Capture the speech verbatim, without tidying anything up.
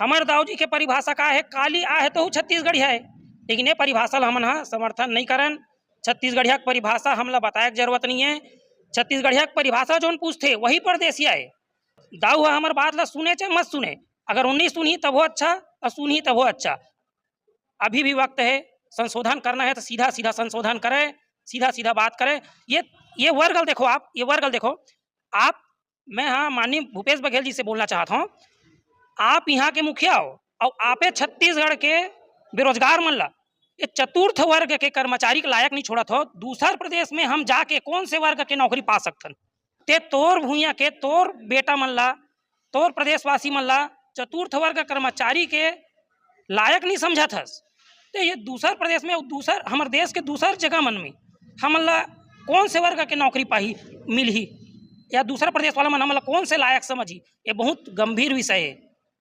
हमर दाऊ जी के परिभाषा का हे, काली आहे तो छत्तीसगढ़िया हे, लेकिन ये परिभाषा ला हमन ह समर्थन नहीं करन। छत्तीसगढ़िया के परिभाषा हमला बताए के जरूरत नहीं है। छत्तीसगढ़िया के परिभाषा जोन पूछथे वही परदेसिया है। दाऊ ह हमर बात ला सुने चाहे मत सुने, अगर उन्नीस सुनही तभो अच्छा, और सुनही तभो अच्छा। अभी भी वक्त है, संशोधन करना है तो सीधा सीधा संशोधन करें, सीधा सीधा बात करें। ये ये वर्ग ल देखो आप, ये वर्ग ल देखो आप। मैं हाँ माननीय भूपेश बघेल जी से बोलना चाहता हूँ, आप यहाँ के मुखिया हो और आपे छत्तीसगढ़ के बेरोजगार मन ला, ये चतुर्थ वर्ग के कर्मचारी के लायक नहीं छोड़त हो। दूसर प्रदेश में हम जाके कौन से वर्ग के नौकरी पा सकथन? ते तोर भुइयां के, तोर बेटा मन ला, तोर प्रदेशवासी मन ला चतुर्थ वर्ग कर्मचारी के लायक नहीं समझत हस, ते ये दूसर प्रदेश में, दूसर, हमर देश के दूसर जगह मन में हमन ला कौन से वर्ग के नौकरी पाही, मिलही, या दूसर प्रदेश वाला मन हमन ला कौन से लायक समझही? ये बहुत गंभीर विषय है।